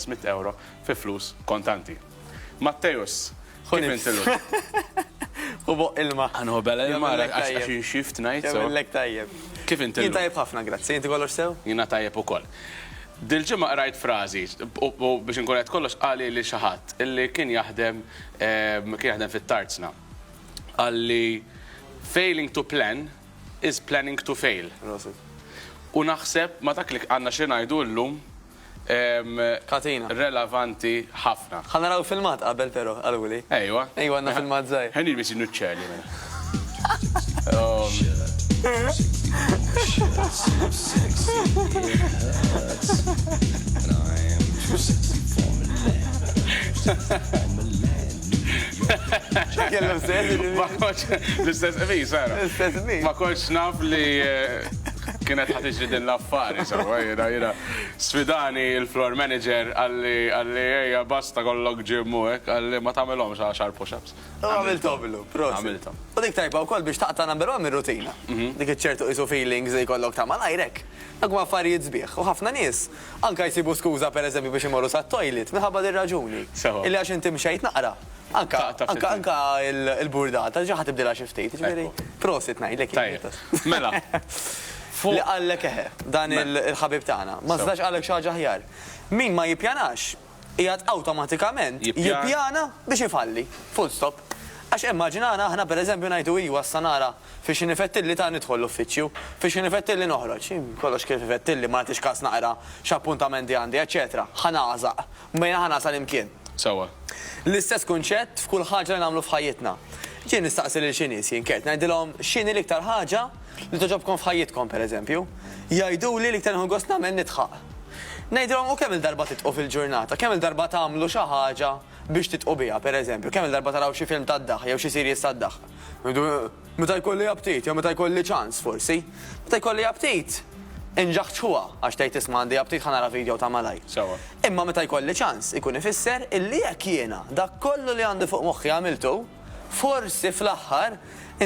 500 ewro fi flus kontanti. Matteus, kif inti llum? Ħu boqq ilma. Ħa nieħu bela ilma għax inxift ngħid sew. Jagħmillek tajjeb. Kif inti llum? Jien tajjeb ħafna, grazzi. Inti kollox sew? Jiena tajjeb ukoll. Dil-ġimgħa qrajt frażi u biex inkun għedt kollox qali li xi ħadd illi kien jaħdem kien jaħdem fit-tarzna. Qalli failing to plan is planning to fail. U naħseb ma' dak li għandna xi ngħidu llum Katina. Relevanti ħafna. Ħa naraw filmat qabel però, qaluli. Ejwa. Ejwa għandna filmat żgħir. Ħa nilbes in-nuċċali mela. Kellhom sens. Ma kontx l-istess qmis, ara. L-istess qmis. Ma kontx naf li kienet ħa tiġri din l-affari, sewwa, jiena jiena sfidani l-floor manager qalli qalli ejja basta kollok gym u hekk, qalli ma tagħmilhomx għaxar push-ups. U għamilthom illum, prosit. Għamilthom. U dik tajba wkoll biex taqta' number one mir-rutina. Dik iċ-ċertu qisu feelings li jkollok ta' malajr hekk. Dak huma affarijiet sbieħ u ħafna nies anke jsibu skuża pereżempju biex imorru sat-toilet minħabba dir-raġuni. Sewwa. Illi għax inti mxejt naqra. Anke Taqta' ftit anke anke l-burdata ġa ħa tibdilha xi ftit, jiġifieri Ekku. prosit ngħidlek jien Tajjeb. pjuttost. Mela. Fuq. Li qallek eħe, dan il-ħabib tagħna. Ma Sewwa. setax qallek xi ħaġa aħjar. Min ma jippjanax, qiegħed awtomatikament Jippjana. jippjana biex ifalli. Full stop. Għax immaġinana aħna pereżempju ngħidu iwa issa nara Fi x'ħin ifettilli ta' nidħol l-uffiċċju, fi x'ħin ifettilli noħroġ, kollox kif ifettilli, ma nagħtix kas naqra x'appuntamenti għandi, eċċetera Ħa nagħżaq, ma jiena ħa nasal imkien. Sewwa. L-istess kunċett f'kull ħaġa li nagħmlu f'ħajjitna. Ġieli nistaqsi lil xi nies jien Kurt, ngħidilhom x'inhi l-iktar ħaġa li togħġobkom f'ħajjitkom pereżempju. Jgħiduli l-iktar nieħu gost nagħmel nidħaq. Ngħidilhom u kemm-il darba tidħqu fil-ġurnata, kemm-il darba tagħmlu xi ħaġa biex tidħqu biha, pereżempju, kemm-il darba taraw xi film tad-daħq jew xi series tad-daħq. Meta jkolli aptit, jew meta jkolli ċans forsi. Meta jkolli aptit, inġaħġħuha għax tgħid isma' għandi aptit ħa nara video ta' malajr. Sewwa. Imma meta jkolli ċans, ikun ifisser illi jekk jiena dak kollu li għandi fuq moħħi għamiltu, forsi fl-aħħar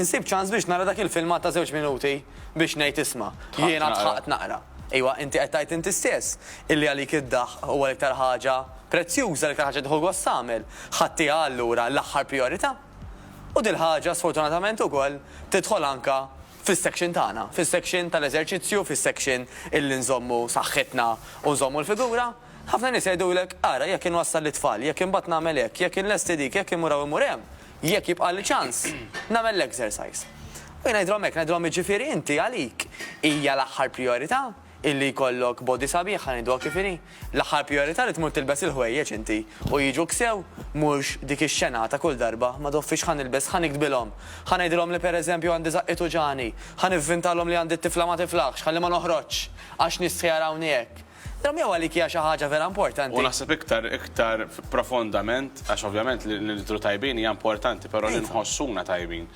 insib ċans biex nara dak il-filmat ta' żewġ minuti biex ngħid isma' jiena dħaqt naqra. Ejwa, inti qed tgħid inti stess illi għalik id-daħq huwa l-iktar ħaġa prezzjuża, l-iktar ħaġa li tieħu gost tagħmel. Ħadtiha allura l-aħħar prijorità? U dil-ħaġa sfortunatament ukoll tidħol anka fis-section tagħna, fis-section tal-eżerċizzju, fis-section illi nżommu saħħitna u nżommu l-figura. Ħafna nies jgħidulek, ara jekk inwassal lit-tfal, jekk imbagħad nagħmel hekk, jekk inlesti dik, jekk immur hawn immur hemm, jekk jibqagħli ċans, nagħmel l-exercise. U jien ngħidilhom hekk, ngħidilhom jiġifieri inti għalik hija l-aħħar prijorità? Illi jkollok body sabiħ, ħa ngħiduha kif inhi. L-aħħar prijorità li tmur tilbes il-ħwejjeġ inti u jiġuk sew, mhux dik ix-xenata kull darba, ma doffix ħa nilbes, ħa niktbilhom. Ħa ngħidilhom li pereżempju għandi żaqqi tuġagħni, ħa nivvintalhom li għandi t-tifla ma tiflaħx, ħalli ma noħroġx għax nistħi jarawni hekk. Drawhom jew għalik hija xi ħaġa vera importanti. U naħseb iktar, iktar profondament, għax ovvjament li nidhru tajbin hija importanti, però li nħossuna tajbin.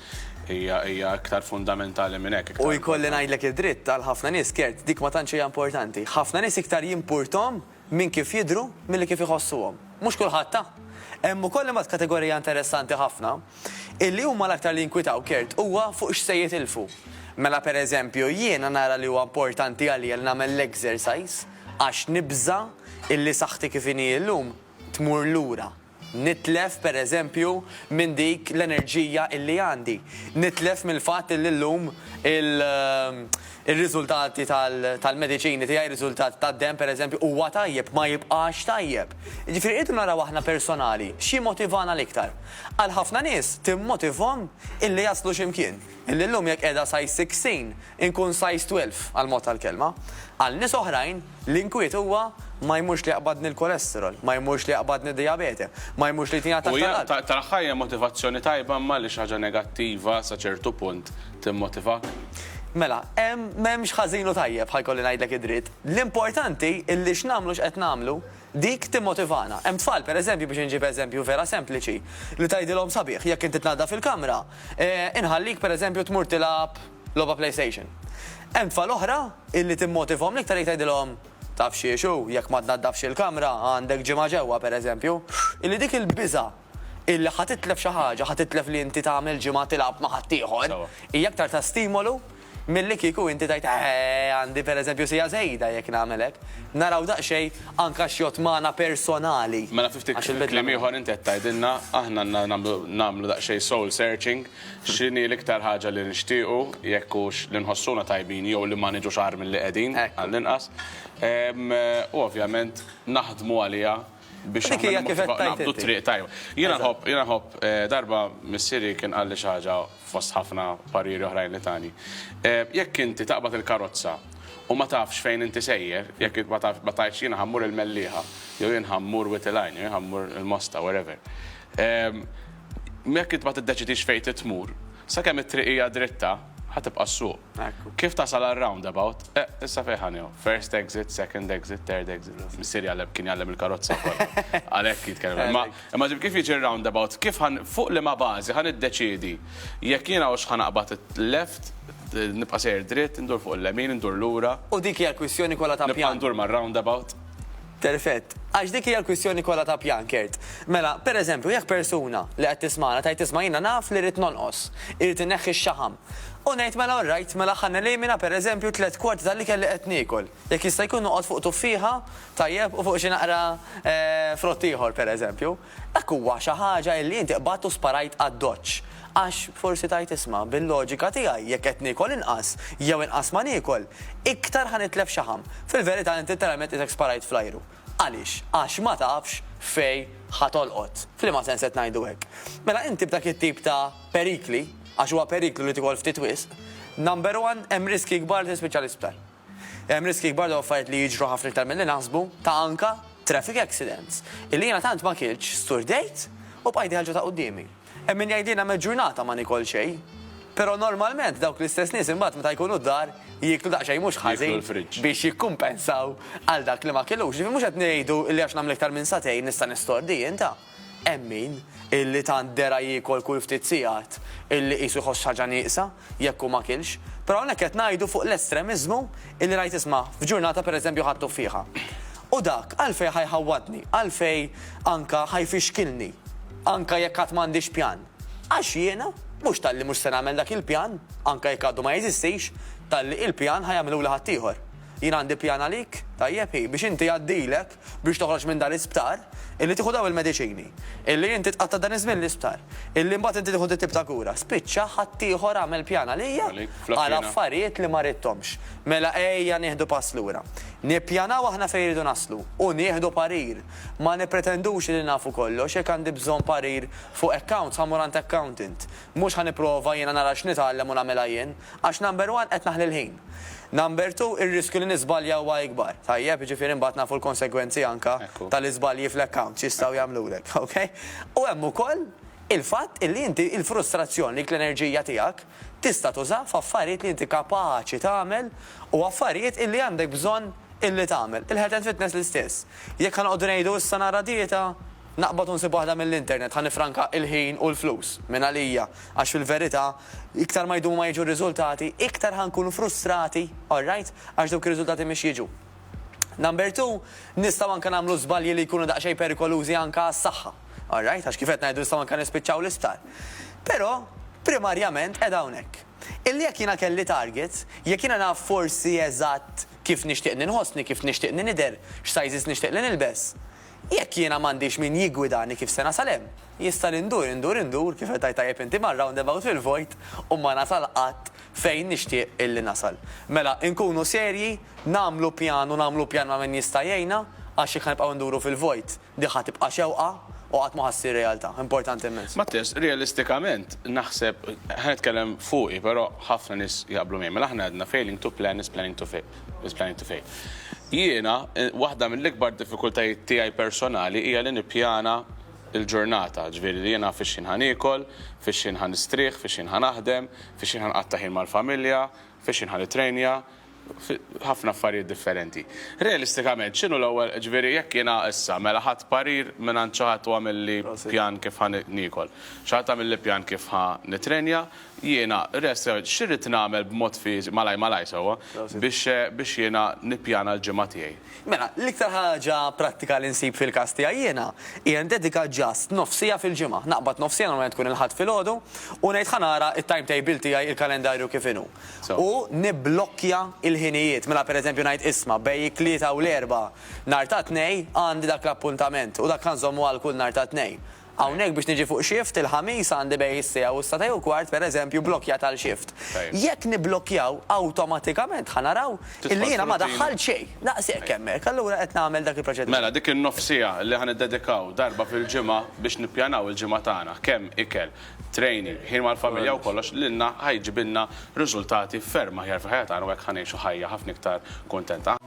Hija hija iktar fundamentali minn hekk, U iktar jkolli importanti. ngħidlek id-dritt, għal ħafna nies, Kurt, dik ma tantx hija importanti. Ħafna nies iktar jimpurthom minn kif jidhru milli kif iħossuhom. Mhux kulħadd, ta. Hemm ukoll imbagħad kategorija interessanti ħafna, illi huma l-aktar li jinkwitaw, Kurt, huwa fuq x'se jitilfu. Mela per eżempju, jiena nara li huwa importanti għalija li nagħmel l-exercise għax nibża' illi saħħti kif inhi illum tmur lura. Nitlef, per eżempju, minn dik l-enerġija illi għandi. Nitlef mill-fatt illi llum ir-riżultati tal-mediċini tiegħi, riżultat tad-demm, per eżempju, huwa tajjeb, ma jibqax tajjeb. Jiġifieri rridu naraw aħna personali x'jimmotivana l-iktar. Għal ħafna nies timmotivhom illi jaslu xi mkien. Illi llum jekk qiegħda size 16, inkun size 12 għall-mod tal-kelma. Għal nies oħrajn, l-inkwiet huwa ma jmurx li jaqbadni l-kolesterol, ma jmurx li jaqbadni d-dijabete, ma jmurx li jtini attakk U hija tal-qalb. tal-aħħar hija motivazzjoni tajba imma li xi ħaġa negattiva sa ċertu punt timmotivak? Mela, hemm m'hemmx ħażin u tajjeb ħa jkolli ngħidlek id-dritt. L-importanti illi x'nagħmlu x'qed nagħmlu, dik timmotivana. Hemm tfal, per eżempju, biex inġib eżempju vera sempliċi, li tgħidilhom sabiħ, jekk inti tnaddaf il-kamra, inħallik per eżempju tmur tilgħab logħba PlayStation. Hemm tfal oħra illi timmotivhom l-iktar jekk tgħidilhom, taf xiex hu, jekk ma tnaddafx il-kamra għandek ġimgħa ġewwa pereżempju, illi dik il-biża' illi ħa titlef xi ħaġa, ħa titlef li inti tagħmel ġimgħa tilgħab ma' ħaddieħor, hija aktar ta' stimolu. Milli kieku inti tgħid eħe għandi pereżempju siegħa żejda jekk nagħmel hekk. Naraw daqsxejn anke x'jgħodd magħna personali. Mela fi ftit kliem ieħor inti qed tgħidilna aħna għandna nagħmlu nagħmlu daqsxejn soul searching x'inhi l-iktar ħaġa li nixtiequ jekk hux li nħossuna tajbin jew li ma niġux agħar milli qegħdin għall-inqas. U ovvjament naħdmu għaliha biex Dik hija kif qed tgħid naqbdu t-triq tajba. Jiena nħobb jiena nħobb darba missieri kien qalli xi ħaġa fost ħafna pariri oħrajn li tani. Jekk inti taqbad il-karozza u ma tafx fejn inti sejjer, jekk ma tafx ma tgħidx jiena ħa mmur il-Mellieħa, jew jien ħa mmur Wied il-Għajn, jew jien ħa mmur il-Mosta, wherever. Jekk int ma tiddeċidix fejn trid tmur, sakemm it-triq hija dritta, ħa tibqa' ssuq. Kif tasal għar-roundabout, eh, issa fejn ħa nieħu? First exit, second exit, third exit. Missieri jgħallem kien jgħallem il-karozza wkoll. Għalhekk jitkellem. Imma imma ġib kif jiġi r-roundabout, kif ħan fuq liema bażi ħa niddeċiedi jekk jiena hux ħa naqbad left, nibqa' sejjer dritt, indur fuq il-lemin, indur lura. U dik hija l-kwistjoni kollha ta' pjan. Nibqa' ndur mar-roundabout. Perfett. Għax dik hija l-kwistjoni kollha ta' pjan, Kurt. Mela, per eżempju, jekk persuna li qed tismagħna tgħid isma' jiena naf li rrid nonqos, irrid inneħħi x-xaħam. U ngħid mela all right, mela ħa nelimina per eżempju tlett kwarti tal-ikel li qed niekol. Jekk jista' jkun noqgħod fuq tuffieħa, tajjeb, u fuq xi naqra frott ieħor per eżempju. Dak huwa xi ħaġa illi inti qbadt u sparajt għad-doċċ. Għax forsi tgħid isma' bil-loġika tiegħi jekk qed niekol inqas jew inqas ma niekol, iktar ħa nitlef xaħam. Fil-verità inti letteralment qisek sparajt fl-ajru. Għaliex? Għax ma tafx fejn ħa tolqot. F'liema sens qed ngħidu hekk? Mela inti b'dak it-tip ta' perikli, għax huwa periklu li tiekol ftit wisq, number one hemm riskji kbar li tispiċċa l-isptar. Hemm riskji kbar ta' affarijiet li jiġru ħafna iktar milli naħsbu, ta' anka traffic accidents. Illi jiena tant ma kiltx, sturdejt u bqajt dieħel ġo ta' quddiemi. Hemm min jgħidli jiena għamilt ġurnata ma niekol xejn. Però normalment dawk l-istess nies imbagħad meta jkunu d-dar jieklu daqsxejn mhux ħażin biex jikkumpensaw għal dak li ma kilux. Ġifieri mhux qed ngħidu li għax nagħmel iktar minn sagħtejn nista' nistordi jien ta'. Hemm min illi tant dera jiekol kull ftit sigħat illi qisu jħoss xi ħaġa nieqsa jekk hu ma kilx. Però hawnhekk qed ngħidu fuq l-estremiżmu illi ngħid isma' f'ġurnata pereżempju ħadt tuffieħa. U dak għalfejn ħa jħawwadni, għalfejn anka ħa jfixkilni, anka jekk għad m'għandix pjan? Għax jiena mhux talli mhux se nagħmel dak il-pjan, anka jekk għadu ma jeżistix, talli il-pjan ħa jagħmilhuli ħaddieħor. Jien għandi pjan għalik, tajjeb hi, biex inti jgħaddilek biex toħroġ minn dan l-isptar, illi tieħu dawn il-mediċini, illi inti tqatta' dan iż-żmien l-isptar, illi mbagħad inti tieħu dit-tip ta' kura. Spiċċa ħaddieħor għamel pjan għalija għal affarijiet li ma ridthomx. Mela ejja nieħdu pass lura. Nippjanaw aħna fejn irridu naslu u nieħdu parir. Ma nippretendux li nafu kollox, jekk għandi bżonn parir fuq accounts ħa mmur għand accountant. Mhux ħa nipprova jiena nara x'nitgħallem u nagħmilha jien, għax number one qed naħli l-ħin. Number two, ir-riskju li niżbalja huwa ikbar. Tajjeb, jiġifieri mbagħad nafu l-konsegwenzi anke tal-iżbalji fl-accounts x'jistgħu jagħmlulek, ok? U hemm ukoll il-fatt illi inti l-frustrazzjoni, dik l-enerġija tiegħek, tista' tuża f'affarijiet li inti kapaċi tagħmel u affarijiet illi għandek bżonn illi tagħmel. Il-health and fitness l-istess. Jekk ħa noqogħdu ngħidu issa nara dieta, naqbad u nsib waħda mill-internet ħa nifranka il-ħin u l-flus mingħalija għax fil-verità iktar ma jdumu ma jiġu r-riżultati iktar ħa nkunu frustrati, alright, għax dawk ir-riżultati mhix jiġu. Number two, nistgħu anke nagħmlu żbalji li jkunu daqsxejn perikolużi anke għas-saħħa. Alright, għax kif qed ngħidu nistgħu anke nispiċċaw l-isptar. Però, primarjament qiegħda hawnhekk. Illi jekk jiena kelli target, jekk jiena naf forsi eżatt kif nixtieq ninħossni, kif nixtieq li nidher, x'sizes nixtieq li nilbes, jekk jiena m'għandix min jiggwidani kif se nasal hemm, jista' li ndur, indur, indur, kif qed tgħid tajjeb inti mar-roundabout fil-vojt u ma nasal qatt fejn nixtieq illi nasal. Mela, inkunu serji, nagħmlu pjan u nagħmlu pjan ma' min jista' jgħinna, għax jekk ħa nibqgħu nduru fil-vojt, Di ħa tibqa' xewqa u qatt ma ħa ssir realtà. Importanti immens. Mattias, realistikament, naħseb, ħa nitkellem fuqi, però ħafna nies jaqblu miegħi. Mela aħna għedna failing to plan is planning to fail, is planning to fail. Jiena, waħda mill-ikbar diffikultajiet tiegħi personali hija li nippjana l-ġurnata, ġifieri li jiena fix-xħin ħa niekol, fix-xħin ħa nistrieħ, fix-xħin ħa naħdem, fix-xħin ħa nqatta' ħin mal-familja, fix-xħin ħa nittrejnja. Ħafna affarijiet differenti. Realistikament, x'inhu l-ewwel, ġifieri jekk jiena issa mela ħadt parir mingħand xi ħadd u għamilli pjan kif ħa niekol, xi ħadd għamilli pjan kif ħa nittrenja, jiena realistikament x'irrid nagħmel b'mod fiżiku, malaj malaj sewwa, biex biex jiena nippjana l-ġimgħa tiegħi? Mela, l-iktar ħaġa prattika li nsib fil-każ tiegħi jiena hija ndedika just nofs siegħa fil-ġimgħa. Naqbad nofs siegħa normalment tkun il-Ħadd filgħodu u ngħid ħa nara t-timetable tiegħi, il-kalendarju kif inhu. U nibblokkja l-ħinijiet. Mela pereżempju ngħid isma' bejn it-Tlieta u l-Erbgħa nhar ta' Tnejn għandi dak l-appuntament u dak ħa nżommu għal kull nhar ta' Tnejn. Hawnhekk biex niġi fuq shift il-Ħamis għandi bejn is-siegħa u s-sagħtej u kwart pereżempju bblokkjat għal shift. Jekk nibblokkjaw awtomatikament ħa naraw illi jiena ma daħħalt xejn. Daqshekk hemmhekk. Allura qed nagħmel dak il-proċedura. Mela dik in-nofs siegħa li ħa niddedikaw darba fil-ġimgħa biex nippjanaw il-ġimgħa tagħna kemm ikel, training, ħin mal-familja u kollox lilna ħa jġibilna riżultati ferm aħjar fil-ħajja tagħna u hekk ħa ngħixu ħajja ħafna iktar kuntenta.